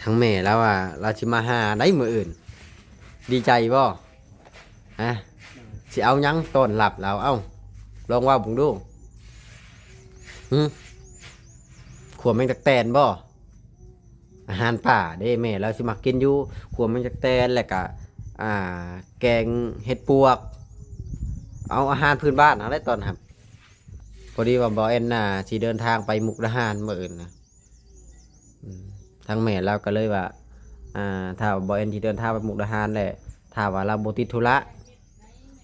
ທາງແມ່ລາວວ່າລາວຊິມາຫາໄດ໋ມື້ອື່ນ. ດີໃຈບໍ່? ຮະ? ຊິເອົາຫຍັງຕ້ອນຮັບລາວ? ເອົ້າ ລອງເວົ້າເບິ່ງດູ. ຫຶ? ຂົ້ວແມງຕັກແຕນບໍ່? ອາຫານປ່າເດ້ ແມ່ລາວຊິມັກກິນຢູ່ ຂົ້ວແມງຕັກແຕນ ແລ້ວກະ ອ່າ ແກງເຫັດປວກ ເອົາອາຫານພື້ນບ້ານຫັ້ນແຫຼະຕ້ອນຮັບ. ພໍດີວ່າບ່າວແອນນາຊິເດີນທາງໄປມຸກດາຫານມື້ອື່ນນະ. ອືມ ທາງແມ່ລາວກໍເລີຍວ່າ ອ່າ ຖ້າວ່າບ່າວແອນຊິເດີນທາງໄປມຸກດາຫານແຫຼະ ຖ້າວ່າລາວບໍ່ຕິດທຸລະ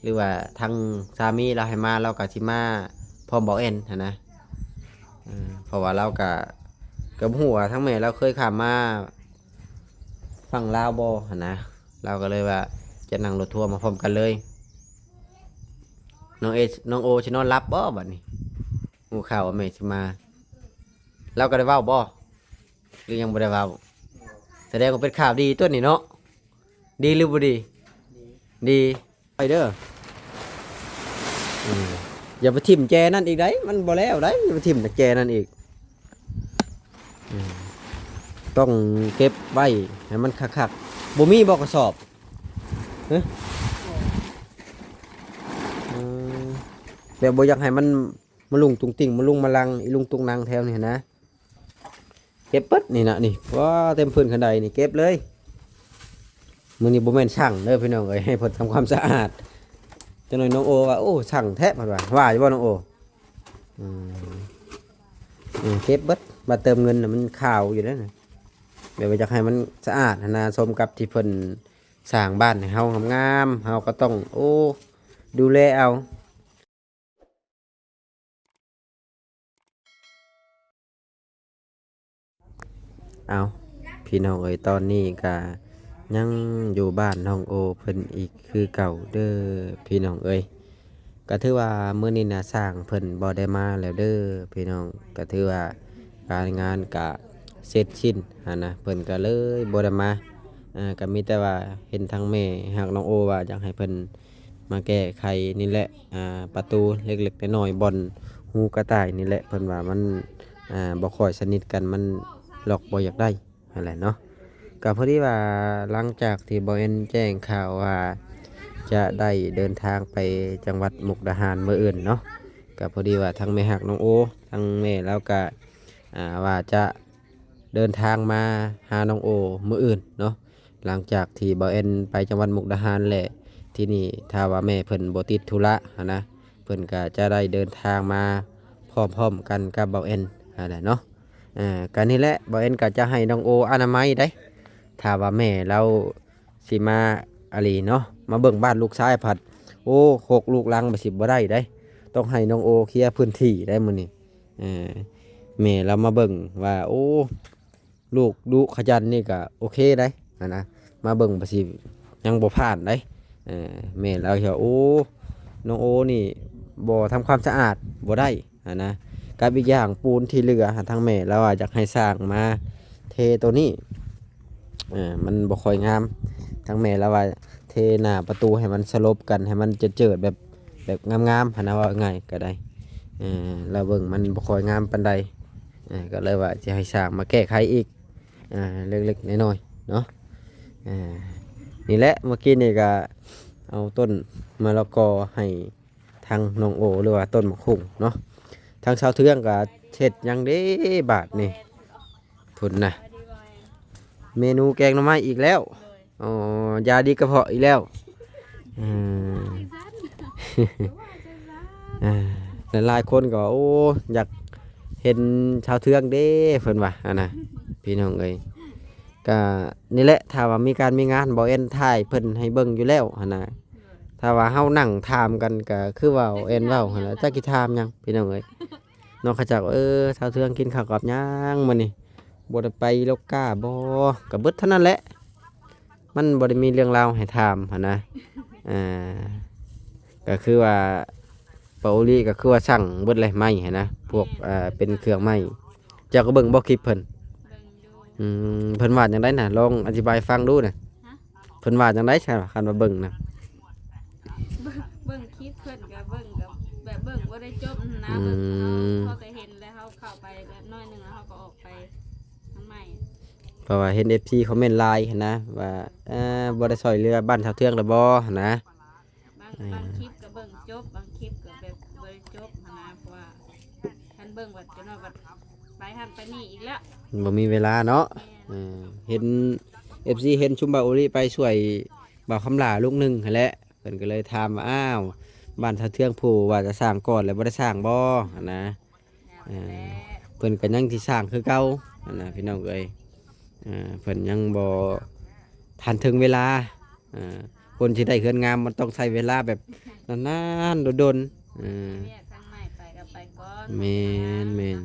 ຫຼືວ່າທາງສາມີລາວໃຫ້ມາ ລາວກໍຊິມາພ້ອມບ່າວແອນຫັ້ນນະ. ເອີ ເພາະວ່າລາວກະ ກໍບໍ່ຮູ້ວ່າທາງແມ່ລາວເຄີຍຂ້າມມາຝັ່ງລາວບໍ່ຫັ້ນນະ. ລາວກໍເລີຍວ່າຈະນັ່ງລົດທົວມາພ້ອມກັນເລີຍ. ນ້ອງເອ ນ້ອງໂອຊິນອນຫຼັບບໍ່ບັດນີ້? ຮູ້ຂ່າວວ່າແມ່ຊິມາ ລາວກໍໄດ້ເວົ້າບໍ່ ຫຼືຍັງບໍ່ໄດ້ເວົ້າ? ສະແດງວ່າເປັນຂ່າວດີຕົວນີ້ເນາະ. ດີຫຼືບໍ່ດີ? ດີ ໄປເດີ. ອືມ ຢ່າໄປຖິ້ມແຈນັ້ນອີກໄດ໋ ມັນບໍ່ແລ້ວໄດ໋ ຢ່າໄປຖິ້ມແຈນັ້ນອີກ. ອືມ ຕ້ອງເກັບໄວ້ໃຫ້ມັນຄັກໆ. ບໍ່ມີບໍ່ກະສອບ? ຮະ? ອືມ ແບບບໍ່ຢາກໃຫ້ມັນມາລຸງຕຸງຕິ່ງ ມາລຸງມາລັງ ອີລຸງຕຸງນັງແຖວນີ້ຫັ້ນນະ. ເກັບເບິດນີ້ນະ ນີ້ ວ້າ ເຕັມພື້ນຄັນໄດນີ້ ເກັບເລີຍ. ມື້ນີ້ບໍ່ແມ່ນຊັ່ງເດີພີ່ນ້ອງເອີຍ ໃຫ້ເພິ່ນທຳຄວາມສະອາດ. ຈັກໜ້ອຍນ້ອງໂອວ່າ ໂອ້ ຊ່າງແທ້ ເພິ່ນວ່າ ວ່າຢູ່ບໍ່ນ້ອງໂອ? ອືມ ເກັບເບິດ ມາເຕີມເງິນນະ ມັນຂາວຢູ່ເດ້ນະ. ແບບວ່າຢາກໃຫ້ມັນສະອາດຫັ້ນນະ ສົມກັບທີ່ເພິ່ນສ້າງບ້ານໃຫ້ເຮົາງາມໆ ເຮົາກໍຕ້ອງ ໂອ້ ດູແລເອົາ. ເອົາ ພີ່ນ້ອງເອີຍ ຕອນນີ້ກະຍັງຢູ່ບ້ານນ້ອງໂອເພິ່ນອີກຄືເກົ່າເດີພີ່ນ້ອງເອີຍ. ກະຖືວ່າມື້ນີ້ນະ ຊ່າງເພິ່ນບໍ່ໄດ້ມາແລ້ວເດີພີ່ນ້ອງ. ກະຖືວ່າການງານກະເສັດສິ້ນຫັ້ນນະ ເພິ່ນກະເລີຍບໍ່ໄດ້ມາ. ອາ ກະມີແຕ່ວ່າເຫັນທາງແມ່ຮັກນ້ອງໂອວ່າຢາກໃຫ້ເພິ່ນ ມາແກ້ໄຂນີ້ແຫຼະ ອ່າ ປະຕູເລັກໆນ້ອຍໆ ບ່ອນຮູກະຕ່າຍນີ້ແຫຼະ ເພິ່ນວ່າມັນ ອ່າ ບໍ່ຄ່ອຍສະໜິດກັນ ມັນລັອກບໍ່ຢາກໄດ້ຫັ້ນແຫຼະເນາະ. ກະພໍດີວ່າຫຼັງຈາກທີ່ບ່າວແອນແຈ້ງຂ່າວວ່າຈະໄດ້ເດີນທາງໄປຈັງຫວັດມຸກດາຫານມື້ອື່ນເນາະ ກະພໍດີວ່າທາງແມ່ຮັກນ້ອງໂອ ທາງແມ່ລາວກະ ອ່າ ວ່າຈະ ເດີນທາງມາຫານ້ອງໂອມື້ອື່ນເນາະ ຫຼັງຈາກທີ່ບ່າວແອນໄປຈັງຫວັດມຸກດາຫານແຫຼະ. ທີນີ້ຖ້າວ່າແມ່ເພິ່ນບໍ່ຕິດທຸລະຫັ້ນນະ ເພິ່ນກະຈະໄດ້ເດີນທາງມາພ້ອມໆກັນກັບບ່າວແອນຫັ້ນແຫຼະເນາະ. ເອີ ກະນີ້ແຫຼະ ບ່າວແອນກະຈະໃຫ້ນ້ອງໂອອະນາໄມໄດ໋ ຖ້າວ່າແມ່ລາວຊິມາອີ່ຫຼີເນາະ ມາເບິ່ງບ້ານລູກຊາຍພັດ ໂອ້ ຮົກລຸກລັງໄປຊິບໍ່ໄດ້ໄດ໋ ຕ້ອງໃຫ້ນ້ອງໂອເຄຍພື້ນທີ່ໄດ໋ມື້ນີ້. ເອີ ແມ່ລາວມາເບິ່ງວ່າ ໂອ້ ລູກດຸຂະຫຍັນນີ້ກະໂອເຄໄດ໋ຫັ້ນນະ ມາເບິ່ງປະຊິຍັງບໍ່ຜ່ານໄດ໋. ເອີ ແມ່ລາວວ່າ ໂອ້ ນ້ອງໂອນີ້ບໍ່ທຳຄວາມສະອາດບໍ່ໄດ້ຫັ້ນນະ ກັບອີກຢ່າງປູນທີ່ເຫຼືອຫັ້ນ ທາງແມ່ລາວວ່າຢາກໃຫ້ຊ່າງມາເທໂຕນີ້ ເອີ ມັນບໍ່ຄ່ອຍງາມ. ທາງແມ່ລາວວ່າເທໜ້າປະຕູໃຫ້ມັນສະຫຼົບກັນ ໃຫ້ມັນເຈີດໆ ແບບ ແບບງາມໆຫັ້ນນະ ເວົ້າງ່າຍກໍໄດ້. ເອີ ລາວເບິ່ງມັນບໍ່ຄ່ອຍງາມປານໃດ ເອີ ກໍເລີຍວ່າຊິໃຫ້ຊ່າງມາແກ້ໄຂອີກ ເອີ ເລັກໆນ້ອຍໆເນາະ. ເອີ ນີ້ແຫຼະ ເມື່ອກີ້ນີ້ກໍເອົາຕົ້ນມະລະກອໃຫ້ທາງນ້ອງໂອ ຫຼືວ່າຕົ້ນໝາກຫຸ່ງເນາະ. ທາງຊາວເທືອງກໍເຮັດຫຍັງເດ້ບາດນີ້ ພຸ້ນນະ ເມນູແກງໜໍ່ໄມ້ອີກແລ້ວ. ໂດຍ ອໍ ຢາດີກະເພາະອີກແລ້ວ. ອືມ ອ່າ ຫຼາຍໆຄົນກໍ ໂອ້ ຢາກເຫັນຊາວເທືອງເດ້ ເພິ່ນວ່າຫັ້ນນະ ພີ່ນ້ອງເອີຍ. ກະນີ້ແຫຼະ ຖ້າວ່າມີການມີງານ ບ່າວແອນຖ່າຍເພິ່ນໃຫ້ເບິ່ງຢູ່ແລ້ວຫັ້ນນະ. ຖ້າວ່າເຮົານັ່ງຖາມກັນ ກະຄືວ່າແອນເວົ້າຫັ້ນລະ ຈັກຊິຖາມຫຍັງ ພີ່ນ້ອງເອີຍ. ເນາະ ເຂົາເຈົ້າ ເອີ ຊາວເທືອງກິນເຂົ້າກັບຫຍັງມື້ນີ້ ບໍ່ໄດ້ໄປລົກກ້າບໍ່? ກໍເບິດເທົ່ານັ້ນແຫຼະ ມັນບໍ່ໄດ້ມີເລື່ອງລາວໃຫ້ຖາມຫັ້ນນະ. ອ່າ ກໍຄືວ່າ ປາໂອລີກໍຄືວ່າສັ່ງເບິດແຫຼະໄມ້ຫັ້ນນະ ພວກ ເອີ ເປັນເຄື່ອງໄມ້. ເຈົ້າກໍເບິ່ງບໍ່ຄລິບເພິ່ນ? ເບິ່ງຢູ່. ອືມ ເພິ່ນວ່າຈັ່ງໃດນະ? ລອງອະທິບາຍໃຫ້ຟັງດູນະ. ຮະ? ເພິ່ນວ່າຈັ່ງໃດຊັ້ນ ຄັນວ່າເບິ່ງນະ? ເບິ່ງ ເບິ່ງຄລິບເພິ່ນກໍເບິ່ງ ກໍແບບເບິ່ງບໍ່ໄດ້ຈົບນະ. ອືມ ເບິ່ງເຮົາ ເຮົາແຕ່ເຫັນແລ້ວເຮົາເຂົ້າໄປແບບໜ້ອຍໜຶ່ງ ແລ້ວເຮົາກໍອອກໄປທາງໃໝ່. ເພາະວ່າເຫັນເອັຟຊີຄອມເມັນຫຼາຍຫັ້ນນະ ວ່າ ເອີ ບໍ່ໄດ້ຊ່ອຍເຫຼືອບ້ານຊາວເທືອງແລ້ວບໍ່ຫັ້ນນະ. ບາງ ເອີ ບາງຄລິບກໍເບິ່ງຈົບ ບາງຄລິບກໍແບບບໍ່ໄດ້ຈົບຫັ້ນນະ ເພາະວ່າຄັນເບິ່ງບັດ ຈົນວ່າບັດໄປຫັ້ນໄປນີ້ອີກແລ້ວ ບໍ່ມີເວລາເນາະ. ແມ່ນ ເອີ ເຫັນເອັຟຊີເຫັນຊຸມບ່າວໂອລິໄປຊ່ວຍບ່າວຄຳຫຼ້າລູກໜຶ່ງຫັ້ນແຫຼະ ເພິ່ນກໍເລີຍຖາມວ່າ ອ້າວ ບ້ານຊາວເທືອງຜູ້ວ່າຈະສ້າງກ່ອນແລ້ວບໍ່ໄດ້ສ້າງບໍ່ຫັ້ນນະ. ເອີ ເພິ່ນກໍຍັງຊິສ້າງຄືເກົ່າຫັ້ນນະ ພີ່ນ້ອງເອີຍ. ເອີ ເພິ່ນຍັງບໍ່ທັນເຖິງເວລາ. ເອີ ຄົນຊິໄດ້ເຮືອນງາມມັນຕ້ອງໃຊ້ເວລາແບບນານໆ ດົນໆ. ເອີ ວຽກທາງໃໝ່ໄປກໍໄປກ່ອນ. ແມ່ນ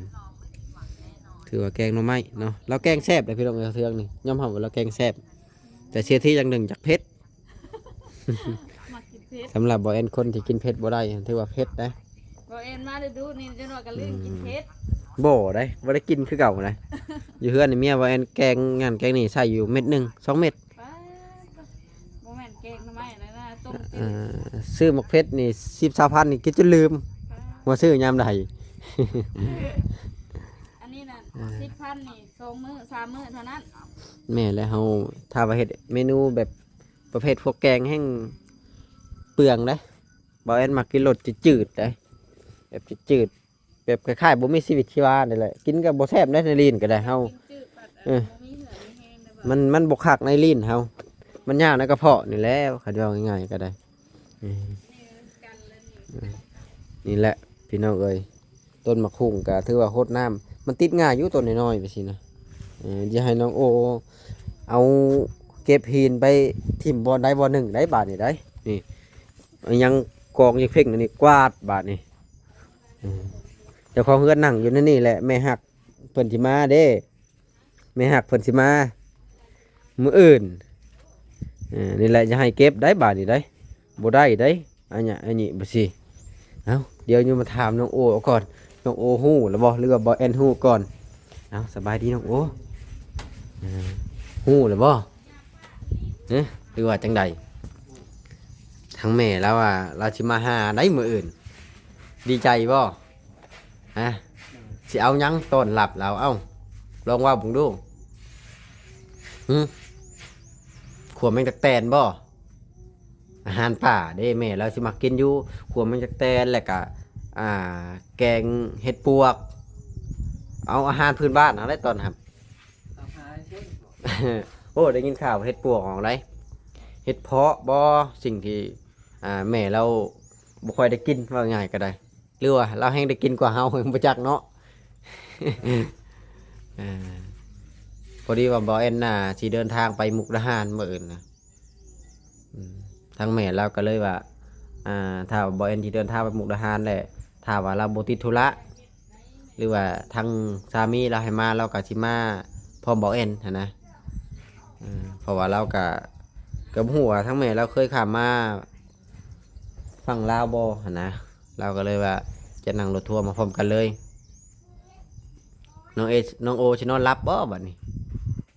ໆ ຖືວ່າແກງໜໍ່ໄມ້ເນາະ ລາວແກງແຊບເດ້ພີ່ນ້ອງເອີຍ ເທືອງນີ້ຍອມຮັບວ່າລາວແກງແຊບ ແຕ່ເສຍທີຢ່າງໜຶ່ງ ຈັກເຜັດ. ມັກກິນເຜັດ. ສຳລັບບໍ່ແອນຄົນທີ່ກິນເຜັດບໍ່ໄດ້ ຖືວ່າເຜັດເດ້. ບໍ່ແອນມາດຸໆນີ້ ຈົນວ່າກໍລືມກິນເຜັດ. ອືມ ບໍ່ໄດ໋ ບໍ່ໄດ້ກິນຄືເກົ່າໄດ໋. ຢູ່ເຮືອນນີ້ເມຍບໍ່ແອນແກງນັ້ນແກງນີ້ໃສ່ຢູ່ເມັດໜຶ່ງ ສອງເມັດ. ປ້າດ ບໍ່ແມ່ນແກງໜໍ່ໄມ້ນະ ຕົ້ມຈືດ. ເອີ ຊື້ໝາກເຜັດນີ້ ສິບ ຊາວພັນນີ້ກິນຈົນລືມ ປ້າດ ວ່າຊື້ຍາມໃດ. ອັນນີ້ນະ ເອີ ສິບພັນນີ້ ສອງມື້ ສາມມື້ເທົ່ານັ້ນ. ແມ່ນແລ້ວ ເຮົາຖ້າວ່າເຮັດເມນູແບບ ປະເພດພວກແກງແຮ່ງເປືອງເດ້. ບ່າວແອນມັກກິນລົດຈືດໆເດ້ ແບບຈືດໆ ແບບຄ້າຍໆບໍ່ມີຊີວິດຊີວານີ້ແຫຼະ. ກິນກໍບໍ່ແຊບເດ້ ໃນລີ້ນກໍໄດ້ເຮົາ. ກິນຈືດບັດ ເອີ ບໍ່ມີເຫື່ອມີແຮງເດ້. ມັນ ມັນບໍ່ຄັກໃນລີ້ນເຮົາ ມັນຍາວໃນກະເພາະນີ້ແຫຼະ ຄັນເວົ້າງ່າຍໆກໍໄດ້. ເອີ ນີ້ແຫຼະພີ່ນ້ອງເອີຍ ຕົ້ນໝາກຫຸ່ງກໍຖືວ່າຫົດນ້ຳ ມັນຕິດງ່າຍຢູ່ ຕົ້ນນ້ອຍໆ ແບບຊີ້ນະ. ເອີ ຢ່າໃຫ້ນ້ອງໂອເອົາເກັບຫີນໄປຖິ້ມບ່ອນໃດບ່ອນໜຶ່ງໄດ໋ ບາດນີ້ໄດ໋. ນີ້ ອີຫຍັງກອງຢູ່ເພັງອັນນີ້ ກວາດບາດນີ້. ເອີ ເຈົ້າຂອງເຮືອນນັ່ງຢູ່ໃນນີ້ແຫຼະ ແມ່ຮັກເພິ່ນຊິມາເດ້. ແມ່ຮັກເພິ່ນຊິມາມື້ອື່ນ. ເອີ ນີ້ແຫຼະ ຢ່າໃຫ້ເກັບໄດ໋ ບາດນີ້ໄດ໋ ບໍ່ໄດ້ໄດ໋ ອັນນີ້ ອັນນີ້ບໍ່ຊິ. ເອົ້າ ດຽວຢູ່ມາຖາມນ້ອງໂອເອົາກ່ອນ ນ້ອງໂອຮູ້ແລ້ວບໍ່ ຫຼືວ່າບ່າວແອນຮູ້ກ່ອນ? ເອົ້າ ສະບາຍດີນ້ອງໂອ. ເອີ ຮູ້ແລ້ວບໍ່ ຮະ ຫຼືວ່າຈັ່ງໃດ? ທາງແມ່ລາວວ່າລາວຊິມາຫາໄດ໋ມື້ອື່ນ ດີໃຈບໍ່? ຮະ ຊິເອົາຫຍັງຕ້ອນຮັບລາວ? ເອົ້າ ລອງເວົ້າເບິ່ງດູ. ຫຶ ຂົ້ວແມງຕັກແຕນບໍ່? ອາຫານປ່າເດ້ ແມ່ລາວຊິມັກກິນຢູ່ ຂົ້ວແມງຕັກແຕນ ແລ້ວກະ ອ່າ ແກງເຫັດປວກ. ເອົາອາຫານພື້ນບ້ານເຮົາໄດ້ຕອນຮັບ. ໂອ້ ໄດ້ຍິນຂ່າວເຫັດປວກອອກໄດ໋ ເຫັດເຜາະບໍ່? ສິ່ງທີ່ ອ່າ ແມ່ລາວບໍ່ຄ່ອຍໄດ້ກິນ ເວົ້າງ່າຍກໍໄດ້. ຫຼືວ່າລາວແຮ່ງໄດ້ກິນກວ່າເຮົາ ບໍ່ຈັກເນາະ. ເອີ ພໍດີວ່າບ່າວແອນນາຊິເດີນທາງໄປມຸກດາຫານມື້ອື່ນນະ. ອືມ ທາງແມ່ລາວກໍເລີຍວ່າ ອ່າ ຖ້າບ່າວແອນຊິເດີນທາງໄປມຸກດາຫານແຫຼະ ຖ້າວ່າລາວບໍ່ຕິດທຸລະ ຫຼືວ່າທາງສາມີລາວໃຫ້ມາ ລາວກໍຊິມາພ້ອມບ່າວແອນຫັ້ນນະ. ເອີ ເພາະວ່າລາວກໍ ກໍບໍ່ຮູ້ວ່າທາງແມ່ລາວເຄີຍຂ້າມມາ ຝັ່ງລາວບໍ່ຫັ້ນນະ. ລາວກໍເລີຍວ່າຈະນັ່ງລົດທົວມາພ້ອມກັນເລີຍ. ນ້ອງເອ ນ້ອງໂອຊິນອນຫຼັບບໍ່ບັດນີ້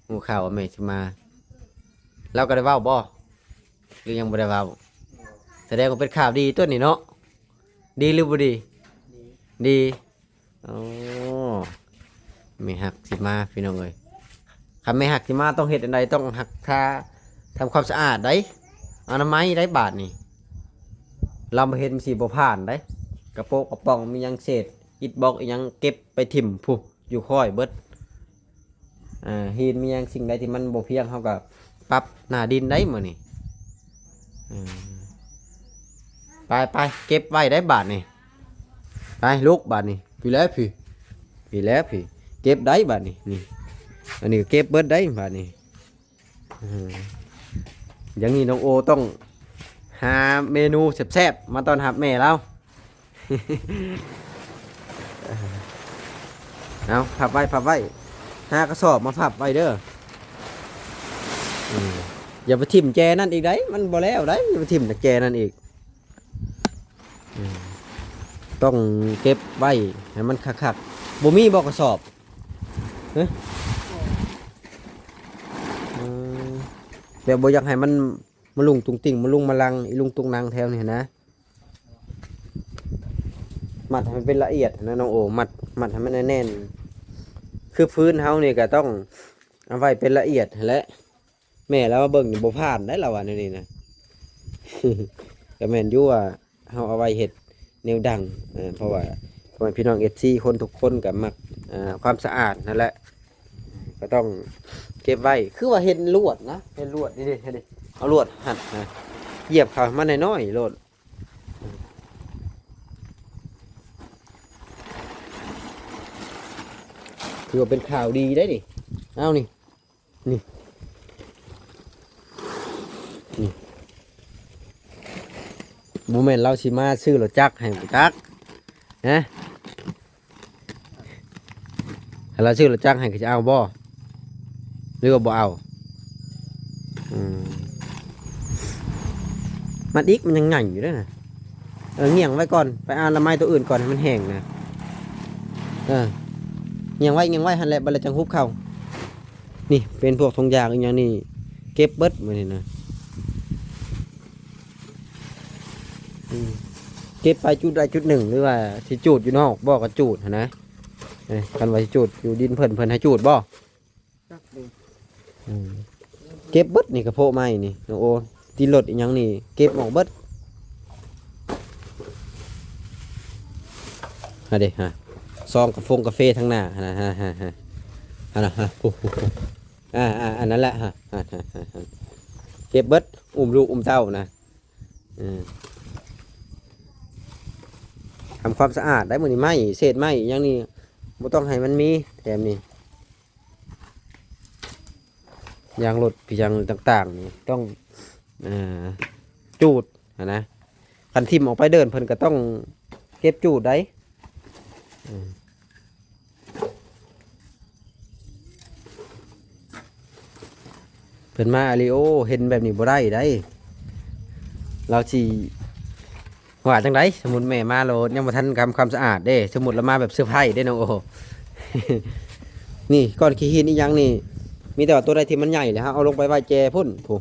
ຮູ້ຂ່າວວ່າແມ່ຊິມາ? ລາວກໍໄດ້ເວົ້າບໍ່ ຫຼືຍັງບໍ່ໄດ້ເວົ້າ? ສະແດງວ່າເປັນຂ່າວດີຕົວນີ້ເນາະ. ດີຫຼືບໍ່ດີ? ດີ ດີ ອໍ ແມ່ຮັກຊິມາພີ່ນ້ອງເອີຍ. ຄັນແມ່ຮັກຊິມາຕ້ອງເຮັດອັນໃດ? ຕ້ອງຮັກສາ ທຳຄວາມສະອາດໄດ໋ ອະນາໄມໄດ໋. ບາດນີ້ລຳເຫັນມັນຊິບໍ່ຜ່ານໄດ໋. ກະໂປະກະປ໋ອງມີຫຍັງເສດອິດບລັອກອີ່ຫຍັງເກັບໄປຖິ້ມພຸ້ນຢູ່ຄ້ອຍເບິດ. ອ່າ ຫີນມີຫຍັງສິ່ງໃດທີ່ມັນບໍ່ພຽງ ເຮົາກໍປັບໜ້າດິນໄດ້ມື້ນີ້. ເອີ ໄປໆ ເກັບໄວ້ໄດ້ບາດນີ້. ໄປລຸກບາດນີ້ ພີ້ແຫຼະພີ້ ພີ້ແຫຼະພີ້ ເກັບໄດ້ບາດນີ້. ນີ້ ອັນນີ້ກໍເກັບເບິດໄດ້ບາດນີ້. ເອີ ຢ່າງນີ້ນ້ອງໂອຕ້ອງຫາເມນູແຊບໆມາຕ້ອນຮັບແມ່ລາວ. ເອົາ ພັບໄວ້ ພັບໄວ້ ຫາກະສອບມາພັບໄວ້ເດີ. ອືມ ຢ່າໄປຖິ້ມແຈນັ້ນອີກໄດ໋ ມັນບໍ່ແລ້ວໄດ໋ ຢ່າໄປຖິ້ມແຈນັ້ນອີກ. ອືມ ຕ້ອງເກັບໄວ້ໃຫ້ມັນຄັກໆ. ບໍ່ມີບໍ່ກະສອບ? ຮະ ອືມ ແບບບໍ່ຢາກໃຫ້ມັນມາລຸງຕຸງຕິ່ງ ມາລຸງມາລັງ ອີລຸງຕຸງນັງແຖວນີ້ນະ. ມັດໃຫ້ມັນເປັນລະອຽດນະນ້ອງໂອ ມັດ ມັດໃຫ້ມັນແໜ້ນໆ. ຄືຟືນເຮົານີ້ກະຕ້ອງ ເ ເອົາໄວ້ເປັນລະອຽດຫັ້ນແຫຼະ. ແມ່ລາວມາເບິ່ງນີ້ບໍ່ຜ່ານໄດ໋ ລາວວ່າແນວນີ້ນະ. ກໍແມ່ນຢູ່ວ່າເຮົາເອົາໄວ້ເຮັດແນວດັງ ເອີ ເພາະວ່າພໍ່ແມ່ພີ່ນ້ອງເອັຟຊີຄົນທຸກຄົນກໍມັກ ເອີ ຄວາມສະອາດຫັ້ນແຫຼະ ກໍຕ້ອງເກັບໄວ້. ຄືວ່າເຫັນລວດນະ ເຫັນລວດນີ້ເດ້ ເຫັນເດ້ ເອົາລວດຮັດນະ ຢຽບເຂົ້າໃຫ້ມັນນ້ອຍໆໂລດ. ຖືວ່າເປັນຂ່າວດີໄດ໋ນີ້. ເອົານີ້ ນີ້ ນີ້ ບໍ່ແມ່ນລາວຊິມາຊື້ລົດຈັກໃຫ້ບໍ່ຈັກ ຮະ? ຖ້າລາວຊື້ລົດຈັກໃຫ້ ກໍຈະເອົາບໍ່ ຫຼືວ່າບໍ່ເອົາ? ອືມ ມັດອີກ ມັນຍັງໃຫຍ່ຢູ່ເດ້ນະ. ເອີ ງ່ຽງໄວ້ກ່ອນ ໄປອະນາໄມຕົວອື່ນກ່ອນໃຫ້ມັນແຫ້ງນະ. ເອີ ງ່ຽງໄວ້ ງ່ຽງໄວ້ຫັ້ນແຫຼະ ບັດແລ້ວຈັ່ງຮຸບເຂົ້າ. ນີ້ເປັນພວກຖົງຢາງອີ່ຫຍັງນີ້ ເກັບເບິດມື້ນີ້ນະ. ອືມ ເກັບໄປຈຸດໃດຈຸດໜຶ່ງ ຫຼືວ່າຊິຈູດຢູ່ນອກບໍ່ ກໍຈູດຫັ້ນນະ. ເອີ ຄັນວ່າຊິຈູດຢູ່ດິນເພິ່ນ ເພິ່ນໃຫ້ຈູດບໍ່? ຈັກເດ້. ອືມ ເກັບເບິດນີ້ ກະໂພະໄມ້ນີ້ ນ້ອງໂອ ຕີນລົດອີ່ຫຍັງນີ້ ເກັບອອກເບິດ. ຫັ້ນເດ້ ຮະ ຊອງກາຟົງກາເຟທາງໜ້າຫັ້ນນະ ຮະ ຮະ ຮະ ຫັ້ນນະ ຮະ ໂອ້ໂຫ ອ່າ ອ່າ ອັນນັ້ນແຫຼະ ຮະ ຮະ ຮະ ຮະ ເກັບເບິດ ອຸ້ມລູກອຸ້ມເຕົ້ານະ. ເອີ ທຳຄວາມສະອາດໄດ໋ມື້ນີ້ ໄມ້ ເສດໄມ້ອີ່ຫຍັງນີ້ ບໍ່ຕ້ອງໃຫ້ມັນມີແຖມນີ້. ຢາງລົດ ຢາງຕ່າງໆນີ້ຕ້ອງ ເອີ ຈູດຫັ້ນນະ. ຄັນຖິ້ມອອກໄປເດີ່ນ ເພິ່ນກໍຕ້ອງເກັບຈູດໄດ໋. ເອີ ເພິ່ນມາອາລິໂອ ເຫັນແບບນີ້ບໍ່ໄດ້ໄດ໋. ລາວຊິວ່າຈັ່ງໃດ? ສົມມຸດແມ່ມາໂລດ ຍັງບໍ່ທັນທຳຄວາມສະອາດເດ້. ສົມມຸດລາວມາແບບເຊີໄພເດ້ນ້ອງໂອ. ນີ້ ກ້ອນຂີ້ຫີນອີ່ຫຍັງນີ້ ມີແຕ່ວ່າຕົວໃດທີ່ມັນໃຫຍ່ແລ້ວ ເຮົາເອົາລົງໄປໄວ້ແຈພຸ້ນ ຜູ້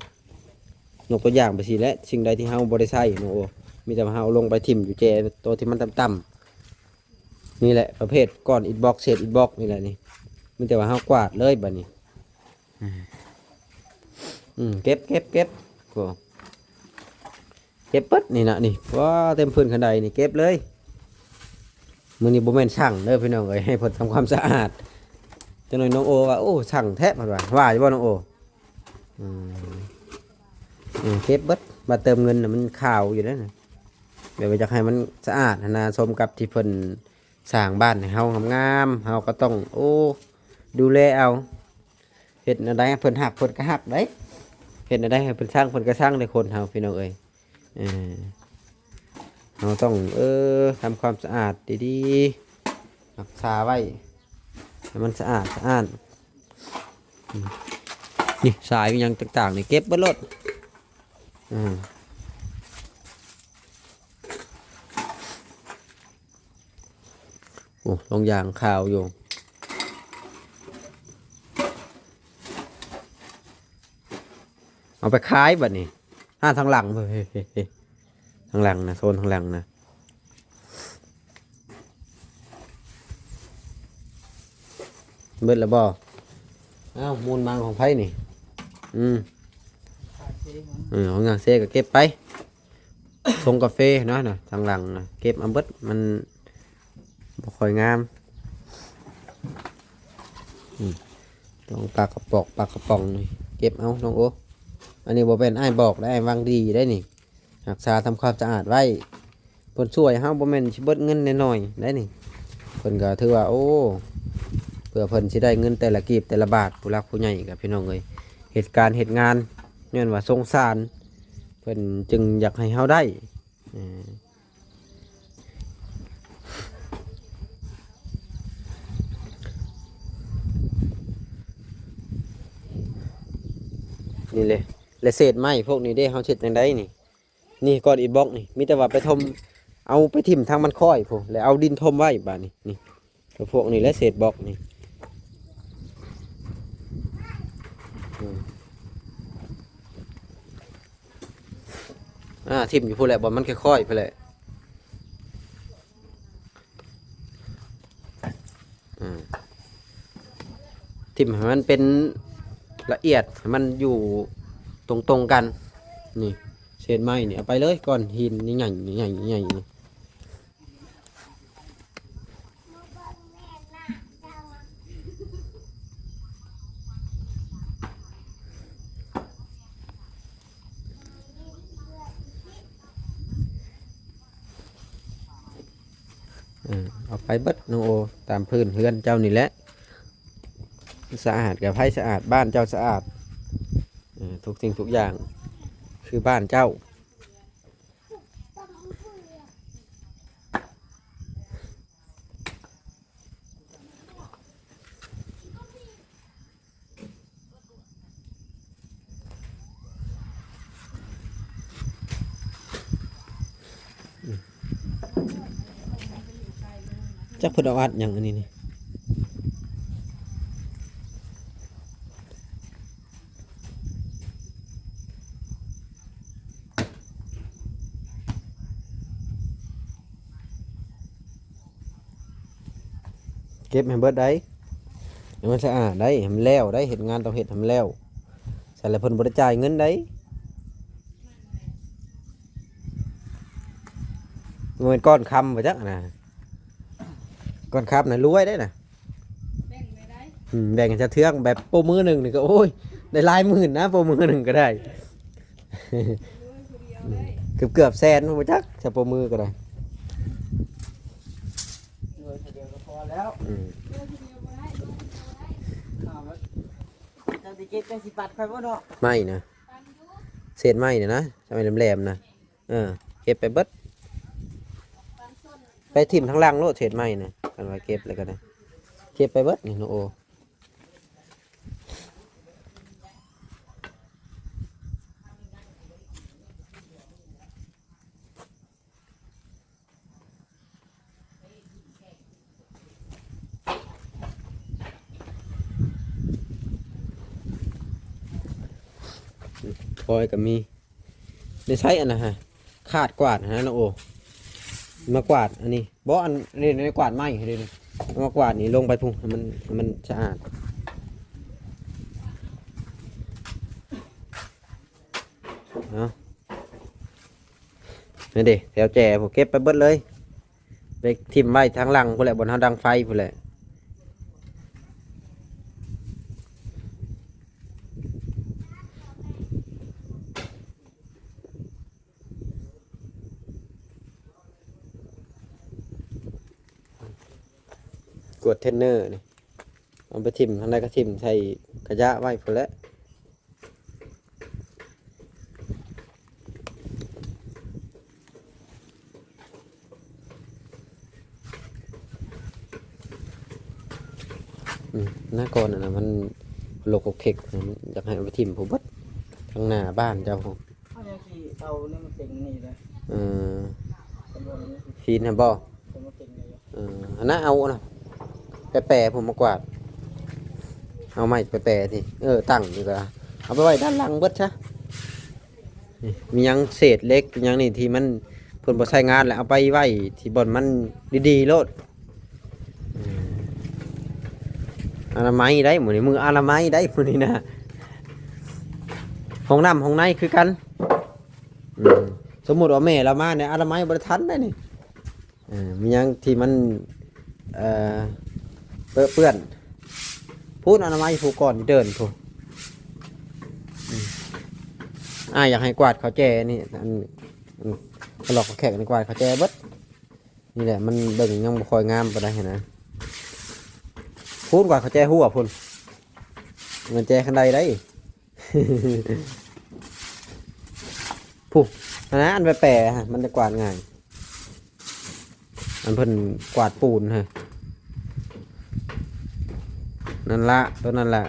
ຍົກຕົວຢ່າງໄປຊີ້ແຫຼະ ສິ່ງໃດທີ່ເຮົາບໍ່ໄດ້ໃຊ້ນ້ອງໂອ ມີແຕ່ວ່າເຮົາເອົາລົງໄປຖິ້ມຢູ່ແຈ ໂຕທີ່ມັນຕ່ຳໆ. ນີ້ແຫຼະປະເພດກ້ອນອິດບັອກ ເສດອິດບັອກນີ້ແຫຼະນີ້ ມີແຕ່ວ່າເຮົາກວາດເລີຍບາດນີ້. ອືມ ເກັບ ເກັບ ເກັບ ໂອ້ ເກັບເບິດນີ້ນະ ນີ້ ວ້າ ເຕັມພື້ນຄັນໄດນີ້ ເກັບເລີຍ. ມື້ນີ້ບໍ່ແມ່ນຊັ່ງເດີພີ່ນ້ອງເອີຍ ໃຫ້ເພິ່ນທຳຄວາມສະອາດ. ຈັກໜ້ອຍນ້ອງໂອວ່າ ໂອ້ ຊ່າງແທ້ ເພິ່ນວ່າ ວ່າຢູ່ບໍ່ນ້ອງໂອ? ອືມ ເກັບເບິດ ບັດເຕີມເງິນນະ ມັນຂາວຢູ່ເດ້ນະ ແບບວ່າຢາກໃຫ້ມັນສະອາດຫັ້ນນະ ສົມກັບທີ່ເພິ່ນສ້າງບ້ານໃຫ້ເຮົາງາມໆ ເຮົາກໍຕ້ອງ ໂອ້ ດູແລເອົາ. ເຮັດແນວໃດໃຫ້ເພິ່ນຮັກ ເພິ່ນກໍຮັກໄດ໋ ເຮັດແນວໃດໃຫ້ເພິ່ນຊັງ ເພິ່ນກໍຊັງເດ້ ຄົນເຮົາພີ່ນ້ອງເອີຍ. ເອີ ເຮົາຕ້ອງ ເອີ ທຳຄວາມສະອາດດີໆ ຮັກສາໄວ້ໃຫ້ມັນສະອາດສະອ້ານ. ອືມ ນີ້ ສາຍອີ່ຫຍັງຕ່າງໆນີ້ ເກັບເບິດໂລດ. ອືມ ໂອ້ ລົງຢາງຂາວຢູ່ ເອົາໄປຂາຍບັດນີ້. ຫາທາງຫຼັງ ເອີ ເອີ ເອີ ທາງຫຼັງນະ ໂຊນທາງຫຼັງນະ ເບິດແລ້ວບໍ່? ອ້າວ ມູນມັງຂອງໃຜນີ້? ອືມ ເອີ ຂອງນາງເຊກໍເກັບໄປ. ຊົງກາເຟເນາະ ນະ ທາງຫຼັງນະ ເກັບເອົາເບິດ ມັນບໍ່ຄ່ອຍງາມ. ອືມ ຕ້ອງປາກກະປອກ ປາກກະປ໋ອງນີ້ ເກັບເອົານ້ອງໂອ. ອັນນີ້ບໍ່ແມ່ນອ້າຍບອກໄດ໋ ອ້າຍຫວັງດີໄດ໋ນີ້ ຮັກສາທຳຄວາມສະອາດໄວ້. ເພິ່ນຊ່ວຍເຮົາ ບໍ່ແມ່ນຊິເບິດເງິນນ້ອຍໆໄດ໋ນີ້. ເພິ່ນກໍຖືວ່າ ໂອ້ ເພື່ອເພິ່ນຊິໄດ້ເງິນແຕ່ລະກີບແຕ່ລະບາດ ຜູ້ຫຼັກຜູ້ໃຫຍ່ກໍ ພີ່ນ້ອງເອີຍ ເຮັດການເຮັດງານ ຍ້ອນວ່າສົງສານ ເພິ່ນຈຶ່ງຢາກໃຫ້ເຮົາໄດ້. ເອີ ນີ້ເລີຍ ແລະເສດໄມ້ພວກນີ້ເດ້ ເຮົາເຮັດຈັ່ງໃດນີ້? ນີ້ ກ້ອນອິດບັອກນີ້ ມີແຕ່ວ່າໄປຖົມ ເອົາໄປຖິ້ມທາງມັນຄ້ອຍພຸ້ນ ແລ້ວເອົາດິນຖົມໄວ້ບາດນີ້. ນີ້ ພວກນີ້ແຫຼະ ເສດບັອກນີ້ ອືມ ອ່າ ຖິ້ມຢູ່ພຸ້ນແຫຼະ ບ່ອນມັນຄ່ອຍໆພຸ້ນແຫຼະ. ອ່າ ຖິ້ມໃຫ້ມັນເປັນ ລະອຽດໃຫ້ມັນຢູ່ຕົງໆກັນ. ນີ້ເສດໄມ້ນີ້ເອົາໄປເລີຍ ກ້ອນຫີນໃຫຍ່ໆ ໃຫຍ່ໆນີ້. ເອີ ເອົາໄປເບິດນ້ອງໂອ ຕາມພື້ນເຮືອນເຈົ້ານີ້ແຫຼະ ສະອາດກະໃຜສະອາດ ບ້ານເຈົ້າສະອາດ ເອີ ທຸກສິ່ງທຸກຢ່າງຄືບ້ານເຈົ້າ. ຈັກເພິ່ນເອົາອັດຫຍັງອັນນີ້ນີ້. ເກັບໃຫ້ເບິດໄດ໋ ໃຫ້ມັນສະອາດໄດ໋ ໃຫ້ມັນແລ້ວໄດ໋ ເຮັດງານຕ້ອງເຮັດໃຫ້ມັນແລ້ວ ຊັ້ນແລ້ວເພິ່ນບໍ່ໄດ້ຈ່າຍເງິນໄດ໋. ບໍ່ແມ່ນກ້ອນຄຳບໍ່ຈັກນະ ກ້ອນຄຳນະລວຍໄດ໋ນະ. ອືມ ແບ່ງໃຫ້ຊາວເທື່ອງ ແບບໂປ້ມືໜຶ່ງນີ້ກໍ ໂອ້ຍ ໄດ້ຫຼາຍໝື່ນນະ ໂປ້ມືໜຶ່ງກໍໄດ້ ເກືອບໆແສນພຸ້ນບໍ່ຈັກ ຊາໂປ້ມືກໍໄດ້ ໜ່ວຍດຽວກໍພໍແລ້ວ. ອືມ ເຈົ້າຊິເກັບ ເຈົ້າຊິປັດຂ້ອຍບໍ່ເນາະ ໄມ້ນະ ເສດໄມ້ນີ້ນະ ໄມ້ແຫຼມໆນະ. ເອີ ເກັບໄປເບິດ ໄປຖິ້ມທາງຫຼັງໂລດ ເສດໄມ້ນະ ຄັນວ່າເກັບແລ້ວກໍໄດ້ ເກັບໄປເບິດນີ້ນ້ອງໂອ. ຟອຍກໍມີ ໃນໃຊ້ອັນນັ້ນຫະ ຂາດກວາດຫັ້ນນະນ້ອງໂອ ມາກວາດອັນນີ້ ບໍ່ ອັນນີ້ ໃນກວາດໄມ້ເດ້ນີ້ ມາກວາດນີ້ລົງໄປພຸ້ນ ໃຫ້ມັນ ໃຫ້ມັນສະອາດເນາະ. ນີ້ເດ້ ແຖວແຈພຸ້ນ ເກັບໄປເບິດເລີຍ ໄປຖິ້ມໄວ້ທາງຫຼັງພຸ້ນແຫຼະ ບ່ອນເຮົາດັງໄຟພຸ້ນແຫຼະ. ກວດເທນເນີນີ້ ເອົາໄປຖິ້ມທາງໃດກໍຖິ້ມໃສ່ຂະຫຍະໄວ້ພຸ້ນແຫຼະ. ອືມ ໜ້າກ່ອນຫັ້ນນະ ມັນລົກຄົກເຄັກ ຢາກໃຫ້ເອົາໄປຖິ້ມພຸ້ນເບິດ ທາງໜ້າບ້ານເຈົ້າພຸ້ນ. ເຮົາຍັງຊິເອົາແນວມາເຕັງນີ້ເລີຍ. ເອີ ຫີນຫັ້ນບໍ່? ເອີ ອັນນັ້ນເອົານະ ແປໆ ພຸ້ນມາກວາດ ເອົາໄມ້ແປໆ ຕິ ເອີ ຕັ້ງນີ້ກໍເອົາໄປໄວ້ດ້ານຫຼັງເບິດຊະ. ນີ້ ມີຫຍັງເສດເຫຼັກຫຍັງນີ້ທີ່ມັນ ເພິ່ນບໍ່ໃຊ້ງານແລ້ວ ເອົາໄປໄວ້ທີ່ບ່ອນມັນດີໆໂລດ. ອານາໄມໄດ໋ມື້ນີ້ ມື້ອານາໄມໄດ໋ມື້ນີ້ນະ ຫ້ອງນ້ຳຫ້ອງໃນຄືກັນ. ອືມ ສົມມຸດວ່າແມ່ລາວມານີ້ ອານາໄມບໍ່ໄດ້ທັນໄດ໋ນີ້. ເອີ ມີຫຍັງທີ່ມັນ ເອີ ເປິເປື້ອນ ພຸ້ນ ອະນາໄມຜູ້ກ່ອນເດີນພຸ້ນ. ອືມ ອ້າຍຢາກໃຫ້ກວາດເຂົ້າແຈນີ້ ອັນ ອັນກະລອກກະແຂກນີ້ ກວາດເຂົ້າແຈເບິດ. ນີ້ແຫຼະ ມັນເບິ່ງຍັງບໍ່ຄ່ອຍງາມປານໃດຫັ້ນນະ. ພຸ້ນ ກວາດເຂົ້າແຈຫົວພຸ້ນ ແມ່ນແຈຄັນໄດໄດ໋. ຜູ້ ອັນນັ້ນ ອັນແປໆ ມັນຈະກວາດງ່າຍ ອັນເພິ່ນກວາດປູນຫັ້ນ ນັ້ນລະ ໂຕນັ້ນລະ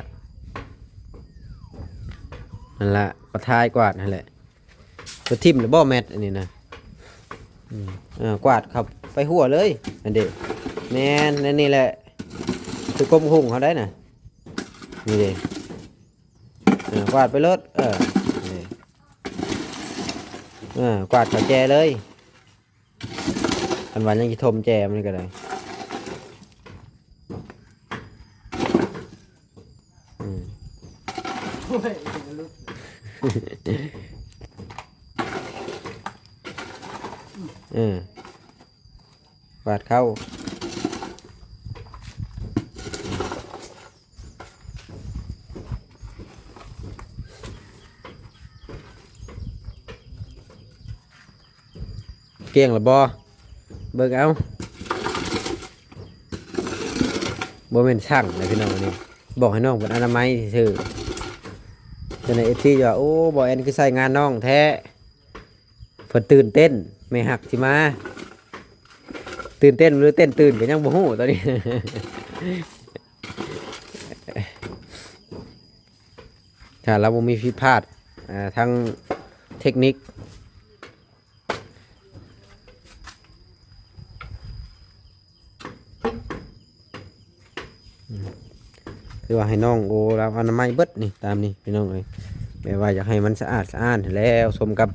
ນັ້ນລະ ປະທາຍກວາດຫັ້ນແຫຼະ. ໄປຖິ້ມແລ້ວບໍ່ແມັດອັນນີ້ນະ? ອືມ ເອີ ກວາດເຂົ້າໄປຫົວເລີຍ ອັນເດ ແມ່ນ ແນວນີ້ແຫຼະ ຄືກົມຫຸງເຮົາໄດ໋ນະ ນີ້ເດ. ເອີ ກວາດໄປໂລດ ເອີ ນີ້ ເອີ ກວາດເຂົ້າແຈເລີຍ ຄັນວ່າຍັງຊິຖົມແຈມັນກໍໄດ້. ອືມ ເອີ ບາດເຂົ້າ ກ້ຽງລະບໍ່? ເບິ່ງເອົາ ບໍ່ແມ່ນຊັ່ງນະພີ່ນ້ອງ ອັນນີ້ບອກໃຫ້ນ້ອງເພິ່ນອະນາໄມຊື່ໆ ແຕ່ໃນເອັຟຊີວ່າ ໂອ້ ບ່າວແອນຄືໃສ່ງານນ້ອງແທ້ ເພິ່ນຕື່ນເຕັ້ນ ແມ່ຮັກຊິມາ ຕື່ນເຕັ້ນຫຼືເຕັ້ນຕື່ນກໍຍັງບໍ່ຮູ້ຕອນນີ້ ຖ້າລາວບໍ່ມີຜິດພາດ ເອີ ທາງເຕັກນິກ ອືມ ຄືວ່າໃຫ້ນ້ອງໂອລາວອະນາໄມເບິດນີ້ ຕາມນີ້ພີ່ນ້ອງເອີຍ ແບບວ່າຢາກໃຫ້ມັນສະອາດສະອ້ານແຫຼະ ສົມກັບ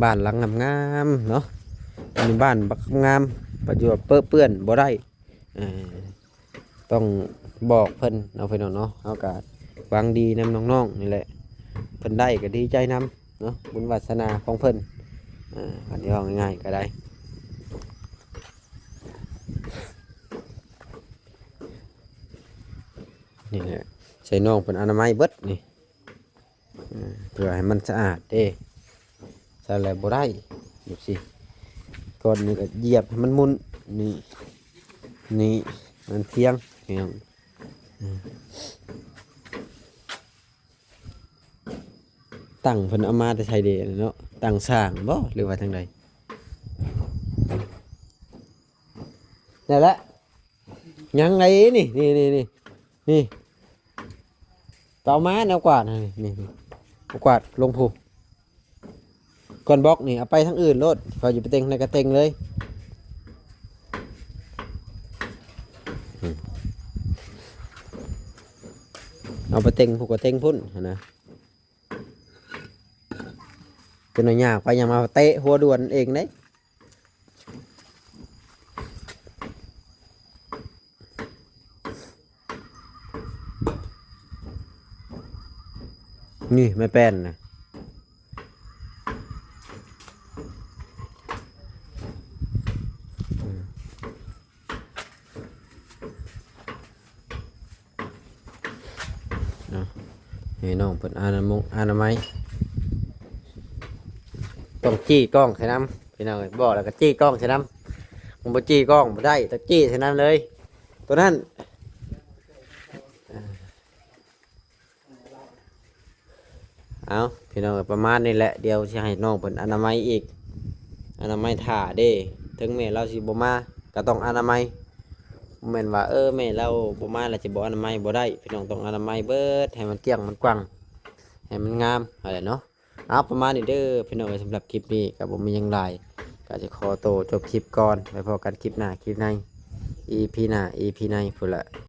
ບ້ານຫຼັງງາມໆເນາະ ມີບ້ານບັກງາມ ປະໂຫຍດເປິເປື້ອນບໍ່ໄດ້ ເອີ ຕ້ອງບອກເພິ່ນເນາະ ພີ່ນ້ອງເນາະ ເຮົາກະຫວັງດີນຳນ້ອງໆນີ້ແຫຼະ ເພິ່ນໄດ້ກະດີໃຈນຳເນາະ ບຸນວາສະໜາຂອງເພິ່ນ ເອີ ຄັນຊິເວົ້າງ່າຍໆກະໄດ້ ນີ້ແຫຼະ ໃສ່ນ້ອງເພິ່ນອະນາໄມເບິດນີ້ ເອີ ເພື່ອໃຫ້ມັນສະອາດເດ້ ຊັ້ນແຫຼະບໍ່ໄດ້ ແບບຊີ້ ກ່ອນນີ້ກໍຢຽບໃຫ້ມັນໝຸ່ນ ນີ້ ນີ້ ມັນພຽງ ພີ່ນ້ອງ ເອີ ຕັງເພິ່ນເອົາມາແຕ່ໃສເດເນາະ ຕັງຊ່າງບໍ ຫຼືວ່າທາງໃດ ນັ້ນແຫຼະ ຍັງໄດ໋ນີ້ ນີ້ ນີ້ ນີ້ ນີ້ ໄປເອົາມາແນວກວາດຫັ້ນ ນີ້ ນີ້ ແນວກວາດລົງພຸ້ນ ກ້ອນບລັອກນີ້ ເອົາໄປທາງອື່ນໂລດ ເຂົາຈະໄປເຕັງໃນກະເຕັງເລີຍ ອືມ ເອົາໄປເຕັງພຸ້ນກະເຕັງພຸ້ນຫັ້ນນະ ຈົນວ່າຍ່າງໄປຍ່າງມາເຕະຫົວດ່ວນເອງເດ້. ນີ້ໄມ້ແປ້ນນະ ອືມ ເນາະ ໃຫ້ນ້ອງເພິ່ນອະນາມົງອະນາໄມ ຕ້ອງຈີ້ກ້ອງໃສ່ນຳ ພີ່ນ້ອງເອີຍ ບອກແລ້ວກໍຈີ້ກ້ອງໃສ່ນຳ ມັນບໍ່ຈີ້ກ້ອງບໍ່ໄດ້ ຕ້ອງຈີ້ໃສ່ນຳເລີຍ ໂຕນັ້ນ. ເອົາ ພີ່ນ້ອງເອີຍ ປະມານນີ້ແຫຼະ ດຽວຊິໃຫ້ນ້ອງເພິ່ນອະນາໄມອີກ ອະນາໄມຖ້າເດ້ ເຖິງແມ່ລາວຊິບໍ່ມາກໍຕ້ອງອະນາໄມ ບໍ່ແມ່ນວ່າ ເອີ ແມ່ລາວບໍ່ມາແລ້ວຈະບໍ່ອະນາໄມ ບໍ່ໄດ້ ພີ່ນ້ອງຕ້ອງອະນາໄມເບິດ ໃຫ້ມັນກ້ຽງມັນກວ້າງ ໃຫ້ມັນງາມຫັ້ນແຫຼະເນາະ. ເອົາ ປະມານນີ້ເດີພີ່ນ້ອງເອີຍ ສຳລັບຄລິບນີ້ກໍບໍ່ມີຫຍັງຫຼາຍ ກໍຈະຂໍໂຕຈົບຄລິບກ່ອນ ໄວ້ພໍ້ກັນຄລິບໜ້າ ຄລິບໃນ ອີພີໜ້າ ອີພີໃນພຸ້ນລະ